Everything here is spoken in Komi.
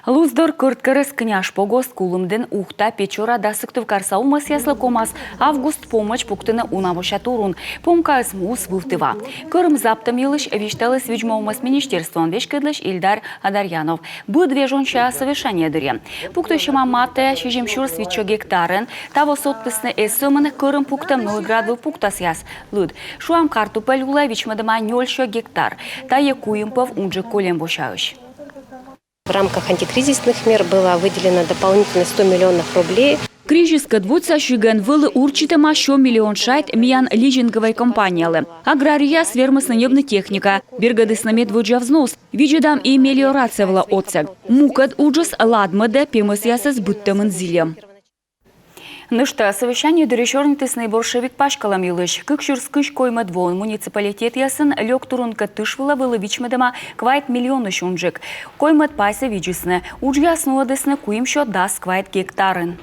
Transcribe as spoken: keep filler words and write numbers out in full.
Луздор, Кӧрткерӧс, Княжпогост, Кулӧмдін, Ухта, Печора да Сыктывкарса овмӧсъяслы ковмас август помӧдз пуктыны уна вося турун. Помкаыс муыс вывті ва. Кӧрым заптӧм йылысь висьталіс Видз-му овмӧс министерствоын веськӧдлысь Ильдар Адарьянов. Быд вежонся совещание дырйи. Пуктысьӧма матӧ сизим сюрс витсё гектарын. Таво содтісны эз сӧмын кӧрым пуктӧм Новиград вылӧ пуктасъяс лыд. Шуам, картупель улӧ вичмӧдӧма нёльсё гектар. Тайӧ куим пӧв унджык кольӧм восяысь. В рамках антикризисных мер было выделено дополнительно сто миллионов рублей. Кризискӧд вочасигӧн вӧлі урчитӧма сё миллион шайт миян лизинговӧй компаниялы. Аграрийяс вермисны ньӧбны техника, бергӧдісны медводдза взнос. Видзӧдам и мелиорация вылӧ отсӧг. Мукӧд уджыс ладмӧдӧ пемӧсъясӧс быдтӧмын зільӧм. Нӧшта совещание дырйи сёрнитісны и боршевик паськалӧм йылысь. Кык сюрс кызь коймӧд воын муниципалитетъясын лёк турункӧд тыш вылӧ вӧлі вичмӧдӧма квайт миллионысь унджык. Коймӧд пайсӧ видзисны. Уджъяс нуӧдісны куимсё дас квайт гектарын.